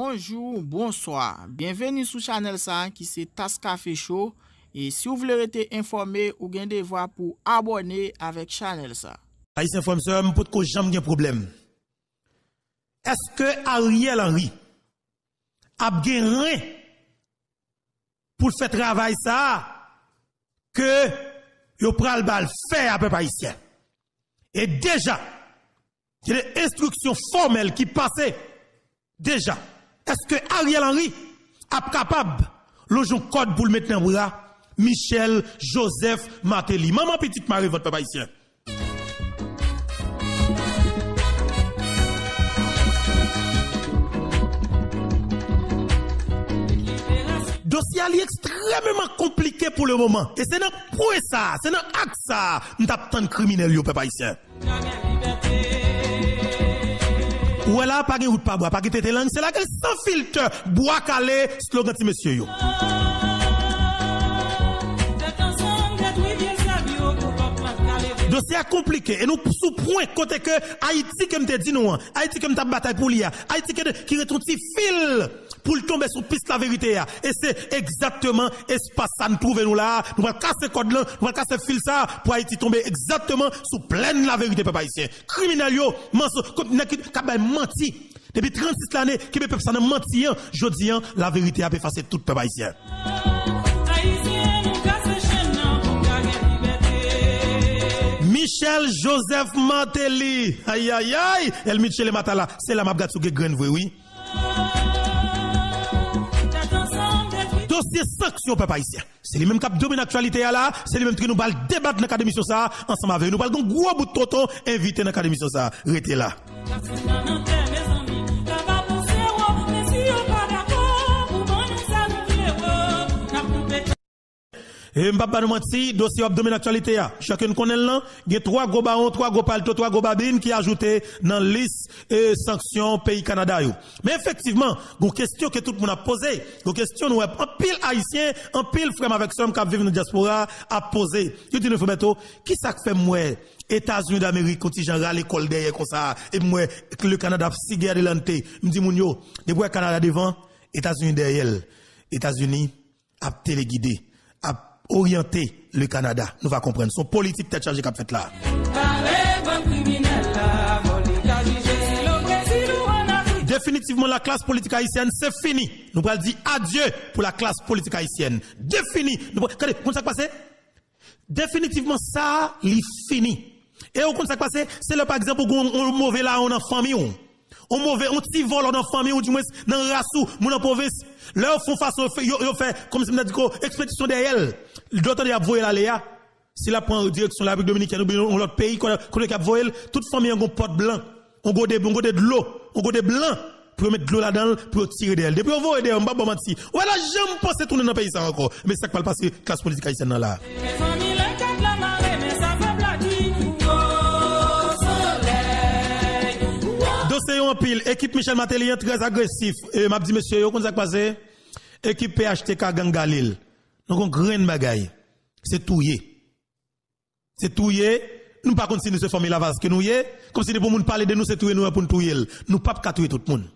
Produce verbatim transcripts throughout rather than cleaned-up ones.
Bonjou, bonswa. Byenveni sou chanèl sa a ki se Tas Kafe Show. E si w vle rete enfòme, ou gen devwa pou w abòne avèk chanèl sa a. Ayisyen frè m sè m, m potko janm gen pwoblèm. Èske Ariel Henry ap gen ren pou l fè travay sa a ke yo pral ba l fè a, pèp ayisyen? E deja, gen de enstriksyon fòmèl ki pase deja. Èske Ariel Henry ap kapab lonje yon kòd pou l met nan bra Michel Joseph Martelly? Manman pitit mare vant, pèp ayisyen. Dosye a li ekstrèmeman konplike pou le moman. E se nan pwen sa a, se nan aks sa a, m t ap tann kriminèl yo, pèp ayisyen. Ou wè la, pa gen wout pa bwa, pa gen tete lang, se lage l san filtè, bwa kale, slogan ti mesye yo. Dosye a konplike, e nou sou pwen kote ke Ayiti ke m te di nou an, Ayiti ke m t ap batay pou li a, Ayiti ke, ki ret yon ti fil pou l tonbe sou pis laverite a. E se egzakteman espas sa n twouve nou la a. Nou pral kase kòd lan, nou pral kase fil sa a pou Ayiti tonbe egzakteman sou plèn laverite, pèp ayisyen. Kriminèl yo, manso-, nèg ki, k ap bay manti. Depi trannsis lane, kenbe pèp sa nan manti an, jodi an, laverite ap efase tout, pèp ayisyen. Michel Joseph Martelly. Ayayay, El Michele Matala, se la m ap gad si w gen grenn vre, wi. Dosye sanksyon, pèp ayisyen. Se li menm k ap domine aktyalite a la, se li menm ki nou pral debat nan kad emisyon sa a ansanm avè nou. Nou pral gen yon gwo bout tonton envite nan kad emisyon sa a. Rete la. E m p ap ba nou manti, dosye w ap domine aktyalite a. Chak yon konnen l lan, gen twa gwo bawon, twa gwo palto, twa gwo babin ki ajoute nan lis, e, sanksyon peyi Kanada yo. Men efektivman, gon kesyon ke tout moun ap poze, gon kesyon nou wè anpil Ayisyen, anpil frè m avèk sè m k ap viv nan dyaspora ap poze. Yo di nou, frè Bèto, ki sa k fè m wè Etazini Damerik yon ti jan rale kò l dèyè konsa, epi m wè le Canada ap sigue adelante. M di moun yo, depi w wè Kanada devan, Etazini dèyè l. Etazini ap telegide, ap oryante le Canada. Nou va konprann. Se yon politik tèt chaje k ap fèt la. Definitivman, laklas politik ayisyèn, se fini. Nou pral di adye pou laklas politik ayisyèn. Defini. Nou pral, gade, konn sa k pase? Definitivman, sa a, li fini. E ou konn sa k pase? Se lè, pa egzanp, ou gen yon, yon move lawon nan fanmi w. Yon move, yon ti vòlò nan fanmi w, dimwens nan ras ou, moun nan pwovens. Lè yo fè yon fason, yo fè, yo, yo fè, kòmsi m ta di ko, ekspedisyon dèyè l. Lè w tande y ap voye l ale a, si l ap pran direksyon Repiblik Dominikèn oubyen yon lòt peyi, kote, kote y ap voye l, tout fanmi an gen yon pòt blan, yon gode, yon gode dlo, yon gode blan, pou yo met dlo ladan l, pou yo tire dèyè l. Depi yo voye dèyè, m p ap ba w manti. Ou wè l a janm panse tounen nan peyi sa a ankò. Men sa k pral pase klas politik ayisyèn nan la a. Dosye yo anpil. Ekip Michel Martelly an trè agresif. E m ap di mesye yo, konn sa k pase? Ekip P H T K gang Galil. Nou gon grenn bagay. Se touye. Se touye. Nou pa konn si nou se fanmi Lavalas ke nou ye. Kòmsi depi yon moun pale de nou, se touye nou ye pou n touye l. Nou p ap ka touye tout moun.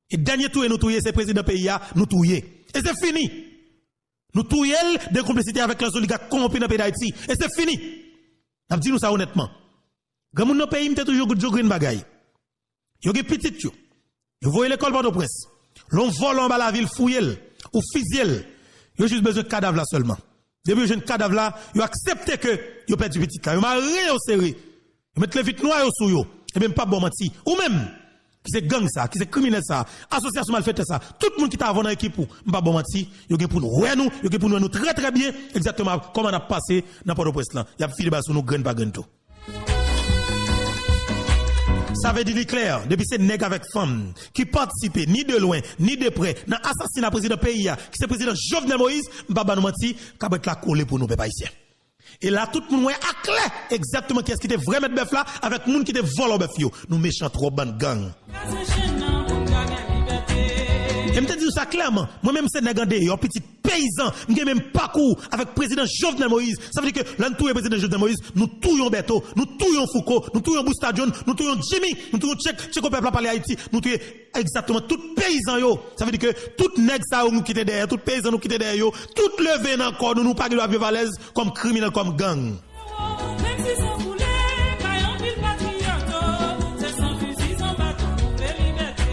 E dènye touye nou touye, se prezidan peyi a, nou touye. E se fini. Nou touye l de konplisite avèk lòt oligak kòwonpi nan peyi Dayiti. E se fini. N ap di nou sa onètman. Granmoun nan peyi m te toujou di yo grenn bagay. Yo gen pitit yo. Yo voye lekòl Pòtoprens. Lè yon vòlò anba lavil fouye l, ou fizye l. Yo jis bezwen kadav la sèlman. Depi yo jwenn kadav la, yo aksepte ke yo pèdi pitit la. Yo mare yo sere. Yo met levit nwa yo sou yo. Ebyen, m p ap ba w manti. Ou menm, ki se gang sa, ki se kriminèl sa, asosyasyon malfetè sa, tout moun ki t avè w nan ekip ou, m p ap ba w manti, yo gen pou n wè nou, yo gen pou n wè nou trè, trè byen, egzakteman kòman n ap pase nan Pòtoprens lan. Y ap vide bal sou nou grenn pa grenn tou. Sa vle di li klè, depi se nèg avèk fanm ki patisipe, ni de lwen, ni de prè, nan asasina prezidan peyi a, ki se prezidan Jovenel Moïse, m p ap ba nou manti, kabrèt la kole pou nou, pèp ayisyen. E la, tout moun wè aklè egzakteman kiyès ki te vrè mèt bèf la avèk moun ki te vòlò bèf yo. Nou mechan twòp, bann gang. E m te di nou sa klèman, mwen menm se nèg andeyò, pitit peyizan, m gen menm pakou avèk prezidan Jovenel Moïse. Sa vle di ke lè n touye prezidan Jovenel Moïse, nou touye yon Bèto, nou touye yon Fouco, nou touye yon Busta John, nou touye yon Jimmy, nou touye yon Tchèk, Tcheko pèp la pale Ayiti, nou touye egzakteman tout peyizan yo. Sa vle di ke tout nèg sa yo nou kite dèyè, tout peyizan nou kite dèyè yo, tout leve nan kò nou, nou pa gen dwa viv alèz kòm kriminèl, kòm gang. Menm si san koule, bay anpil patriyòt, se san fizi, san baton, nou vle libète.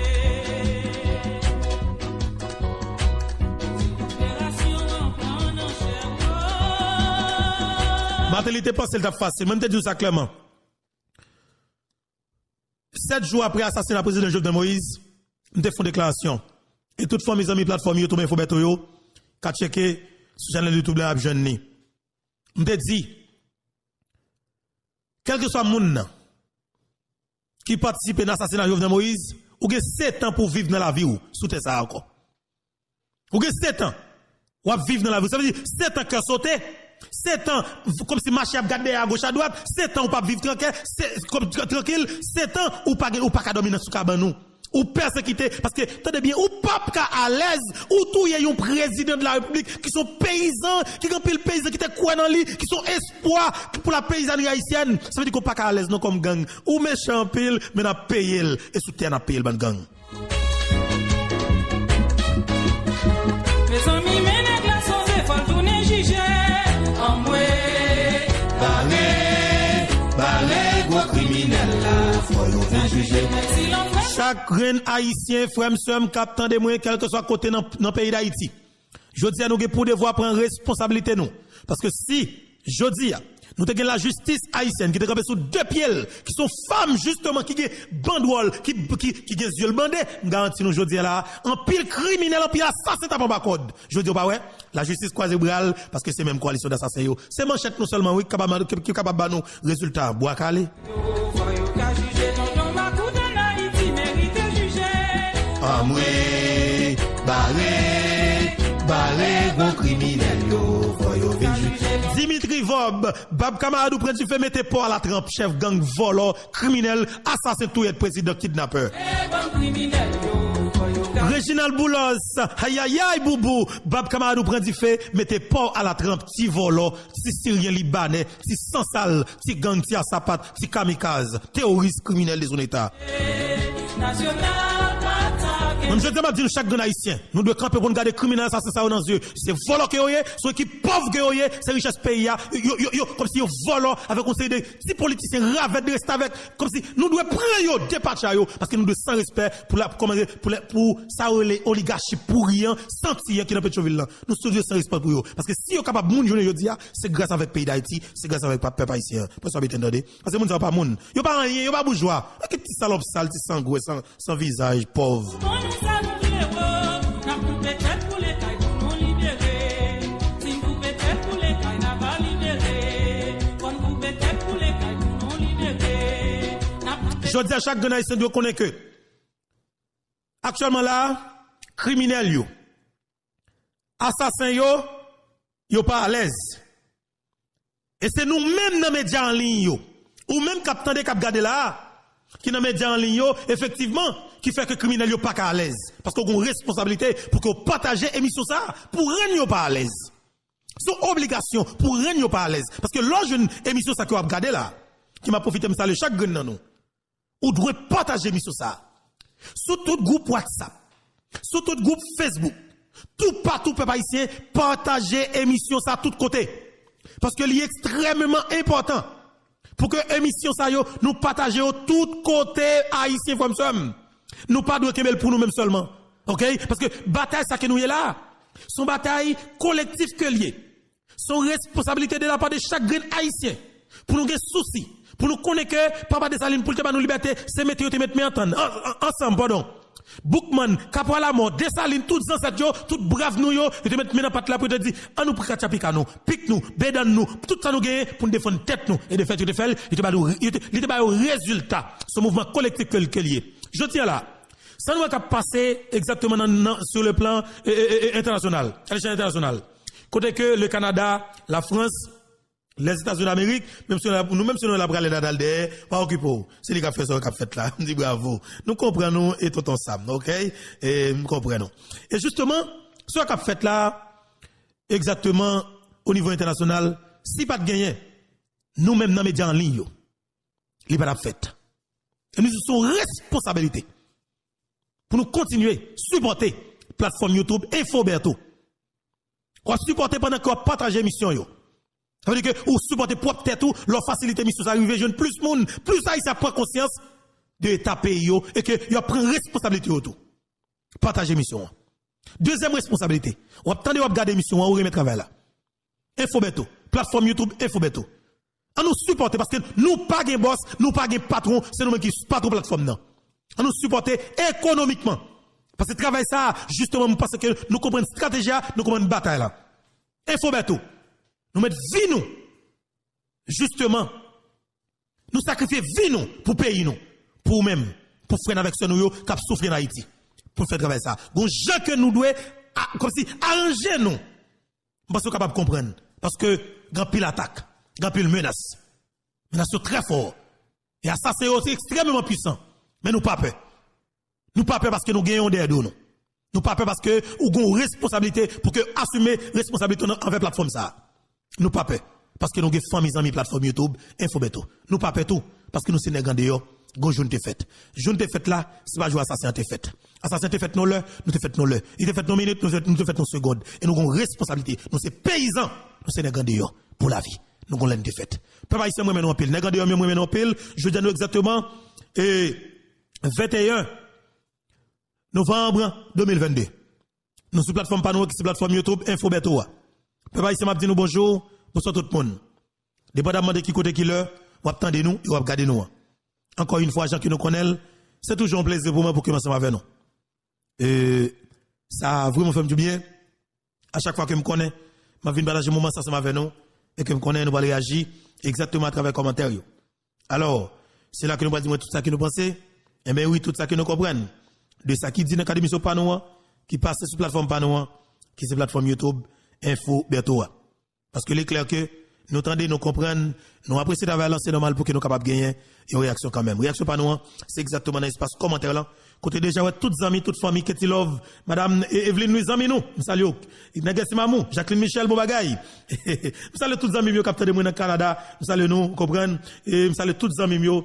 Liberasyon an pran nan chè, o. Martelly te panse l t ap fasil, mwen m te di w sa klèman. Sèt jou apre asasina prezidan Jovenel Moïse, m te fè yon deklarasyon. E tout fanmi, zanmi platfòm yo, tout enfo Bèto yo, ka tcheke sou chanèl YouTube la, y ap jwenn li. M te di, kèlkeswa moun nan ki patisipe nan asasina Jovenel Moïse, ou gen sèt an pou w viv nan lavi w sou tè sa a ankò. Ou gen sèt an w ap viv nan lavi w. Sa vle di, sèt an kè sote, sèt an v-, kòmsi mache ap gade dèyè agoch adwat, sèt an ou p ap viv trankè, se, kòm, trankil, sèt an ou pa gen, ou pa ka dòmi nan sou kabann ou. Ou pèsekite, paske, tande byen, ou p ap ka alèz, ou touye yon prezidan de la repiblik ki se yon peyizan, ki gen anpil peyizan ki te kwè nan li, ki se yon espwa pou la peyizanri ayisyèn. Sa vle di ke w pa ka alèz non kòm gang. Ou mechan anpil, men n ap peye l, e sou tè n ap peye l, bann gang. Mezanmi, men nèg la sonje, fò l tounen jije. Anmwe, bare, bare gwo kriminèl la, fò yo vin jije. Chak grenn Ayisyen, frè m, sè m, k ap tande mwen, kèlkeswa kote nan, nan peyi Dayiti. Jodi a, nou gen pou devwa pran responsablite nou. Paske si, jodi a, nou te gen lajistis ayisyèn ki te kanpe sou de pye l, ki se yon fanm, jisteman, ki gen bandwòl, ki, ki, ki gen zye l bande, m garanti nou jodi a la, anpil kriminèl, anpil asasen t ap anba kòd. Jodi a, w pa wè? Lajistis kwaze bra l, paske se menm koalisyon dasasen yo. Se manchèt nou sèlman, wi, ki kapab, ki, ki kapab ba nou rezilta. Bwa kale. Fò yo ka jije, tonton Makout ann Ayiti merite jije. Anmwe, bare, bare gwo kriminèl yo, fò yo vin jije. Dimitri Vorbe, bab kamarad ou pran dife, mete pa w alatranp, chèf gang, vòlò, kriminèl, asasen, touyèd, prezidan, kidnapè. E bann kriminèl yo, fò yo ka. Reginald Boulos, ayayay, boubou, bab kamarad ou pran dife, mete pa w alatranp, ti vòlò, ti siryen libanè, ti sansal, ti gang, ti asapat, ti kamikaz, teworis, kriminèl, dezonèta. Mwen, jodi a, m ap di nou chak grenn Ayisyen, nou dwe kanpe pou n gade kriminèl asasen sa yo nan zye. Se vòlò ke yo ye, se yon ekip pòv ke yo ye, se richès peyi a, yo, yo, yo, kòmsi yo vòlò avèk yon seri de ti politisyen ravèt, restavèk, kòmsi nou dwe pran yo, depatcha yo, paske nou dwe san respè pou la, kòman, pou la, pou sa yo rele oligachi pouri an, santi an ki nan Petyonvil lan. Nou sou dwe san respè pou yo. Paske si yo kapab moun jounen jodi a, se gras avèk peyi Dayiti, se gras avèk pa-, pèp ayisyen an. Pran sa w biten tande. Paske moun sa yo pa moun. Yo pa anyen, yo pa boujwa. Yo ki ti salòp sal, ti sangwen, san, san vizaj, pòv. Fò nou sa nou vle, wo. N ap koupe tèt pou lekay pou nou libere. Si n koupe tèt pou lekay, n a va libere. Fò n koupe tèt pou lekay pou nou libere. N ap koupe. Jodi a, chak grenn Ayisyen dwe konnen ke aktyèlman la, kriminèl yo, asasen yo, yo pa alèz. E se nou menm nan medya an liy yo, ou menm k ap tande, k ap gade la a, ki nan medya an liy yo, efektivman, ki fè ke kriminèl yo pa ka alèz. Paske w gen yon responsablite pou ke w pataje emisyon sa a, pou rann yo pa alèz. Se yon obligasyon pou rann yo pa alèz. Paske lè w jwenn emisyon sa ke w ap gade la, ke m ap pwofite m salye chak grenn nan nou, ou dwe pataje emisyon sa a. Sou tout gwoup WhatsApp, sou tout gwoup Facebook, toupatou pèp ayisyen, pataje emisyon sa a tout kote. Paske li ekstrèmeman enpòtan pou ke emisyon sa yo, nou pataje yo tout kote, ayisyen, frè m, sè m. Nou pa dwe kenbe l pou nou menm sèlman. Oke? Paske batay sa ke nou ye la, se yon batay kolektif ke l ye. Se yon responsablite de la pa de chak grenn ayisyen pou nou gen sousi, pou nou konnen ke Papa Desalin, pou l te ba nou libète, se mete yo te met men antann, an-, an-, ansanm, padon. Boukman, Kapwa Lamò, Desalin, tout zansèt yo, tout brav nou yo, yo te met men nan pat la pou yo te di, "An nou pran katchapika nou, pik nou, bedann nou, tout sa nou genyen pou n defann tèt nou." E de fèt, yo te fè l, yo te ba nou, yo te, li te ba yo rezilta. Se yon mouvman kolektif ke l, ke l ye. Jodi a la, sa nou wè k ap pase egzakteman nan, nan, sur le plan, e, e, e, e, entènasyonal, a lechèl entènasyonal. Kote ke le Canada, la France, Lèzetazini Damerik, menm si nou, nou menm si nou la prale dadal dèyè, pa okipe w. Se li k ap fè sa k ap fèt la. M di bravo. Nou konprann nou e tonton Sam, oke? E m konprann nou. E jisteman, sa k ap fèt la, egzakteman, o nivo entènasyonal, si pa t genyen, nou menm nan medya an liy yo, li pa t ap fèt. E nou se yon responsabilite pou nou kontinye sipòte platfòm YouTube Info Bertho. W ap sipòte pandan ke w ap pataje emisyon yo. Sa vle di ke ou sipòte pwòp tèt ou, lè w fasilite emisyon sa rive jwenn plis moun, plis Ayisyen ap pran konsyans de eta peyi yo e ke y ap pran responsablite yo tou. Pataje emisyon an. Dezyèm responsablite, w ap tande, w ap gade emisyon an, ou renmen travay la. Info Bertho, platfòm YouTube Info Bertho. An nou sipòte paske nou pa gen bòs, nou pa gen patwon, se nou menm ki patwon platfòm nan. An nou sipòte ekonomikman. Paske travay sa a, jisteman, m panse ke nou konprann estrateji a, nou konprann batay la. Info Bertho, nou met vi nou, jisteman, nou sakrifye vi nou pou peyi nou, pou ou menm, pou frè n avèk sè nou yo k ap soufri ann Ayiti, pou n fè travay sa a. Gon jan ke nou dwe, a, kòmsi, aranje nou. M panse w kapab konprann. Paske gen anpil atak, gen anpil menas. Menas yo trè fò. E asasen yo se ekstrèmeman pwisan. Men nou pa pè. Nou pa pè paske nou gen yon dèyè do nou. Nou pa pè paske ou gen yon responsablite pou ke asime responsablite w nan anvè platfòm sa a. Nou pa pè paske nou gen fanmi zanmi platfòm YouTube Info Bertho. Nou pa pè tou paske nou se nèg andeyò. Gon jou n te fèt. Jou n te fèt la, se pa jou asasen an te fèt. Asasen te fèt yon lè, nou te fèt yon lè. Li te fèt yon minit, nou fèt, nou te fèt yon segond. E nou gon responsablite. Nou se peyizan, nou se nèg andeyò pou lavi. Nou gon lè n te fèt. Pèp ayisyen, m renmen nou anpil. Nèg andeyò m yo, m renmen nou anpil. Jodi a nou egzakteman, e, venteyen novanm de mil vennde. Nou sou platfòm pa nou an ki se platfòm YouTube Info Bertho a. Pèp ayisyen, m ap di nou bonjou, bonswa tout moun. Depandamman de ki kote ki lè w ap tande nou e w ap gade nou an. Ankò yon fwa, jan ke nou konnen l, se toujou yon plezi pou mwen pou ke m ansanm avè nou. E sa vrèman fè m dibyen. A chak fwa ke m konnen m ap vin pataje moman sa ansanm avè nou e ke m konnen nou pral reyaji egzakteman atravè kòmantè yo. Alò, se la ke nou pral di mwen tout sa ke nou panse. Enben wi, tout sa ke nou konprann de sa ki di nan kad emisyon pa nou an, ki pase sou platfòm pa nou an, ki se platfòm YouTube Info Bertho a. Paske li klè ke nou tande, nou konprann, nou apresye travay lan, se nòmal pou ke nou kapab genyen yon reyaksyon kanmenm. Reyaksyon pa nou an, se egzakteman nan espas kòmantè lan, kote deja wè tout zanmi, tout fanmi, Katie Love, madanm, e, Evelyne Louis, zanmi nou, m salye w. Nèg Simamou, Jacqueline Michel, bon bagay. M salye tout zanmi m yo k ap tande mwen nan Kanada, m salye nou, ou konprann, e m salye tout zanmi m yo.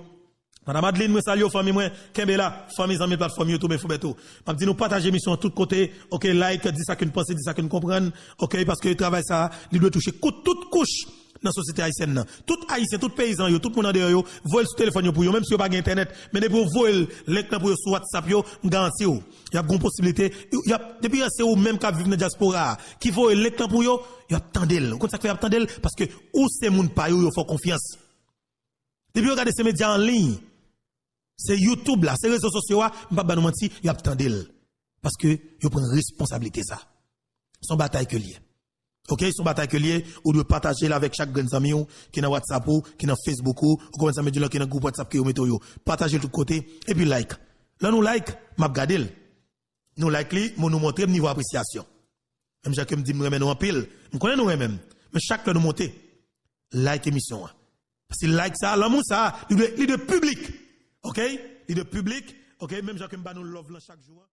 Madanm Adeline, mwen salye w, fanmi mwen, kenbe la, fanmi zanmi platfòm YouTube Info Bertho. M ap di nou pataje emisyon an tout kote, oke, like, di sa ke n panse, di sa ke n konprann, oke, paske travay sa a, li dwe touche kou-, tout kouch nan sosyete ayisyèn nan. Tout ayisyen, tout peyizan yo, tout moun andeyò yo, voye l sou telefòn yo pou yo, menm si yo pa gen entènèt, men depi yo voye l, link lan pou yo sou WhatsApp yo, m garanti w, y ap gen posiblite, y ap, depi se ou menm k ap viv nan dyaspora a, ki voye link lan pou yo, y ap tande l. Ou konn sa k fè y ap tande l? Paske ou se moun pa yo, yo fè w konfyans. Depi yo gade se medya an liy, se YouTube la, se rezo sosyo a, m p ap ba nou manti, y ap tande l. Paske yo pran responsablite sa. Se yon batay ke l ye. Oke, se yon batay ke l ye, ou dwe pataje l avèk chak grenn zanmi w, ki nan WhatsApp ou, ki nan Facebook ou, ou konprann sa m di w la, ki nan gwoup WhatsApp ke yo mete w yo. Pataje l tout kote, epi like. Lè nou like, m ap gade l. Nou like li, nou montre m nivo apresyasyon. Menm jan ke m di m renmen nou anpil, m konnen nou renmen m. Men chak lè nou monte, like emisyon an. Paske like sa, lanmou sa, li dwe, li dwe piblik. Oke? Li dwe piblik. Oke? Menm jan ke m ba nou love lan chak jou an.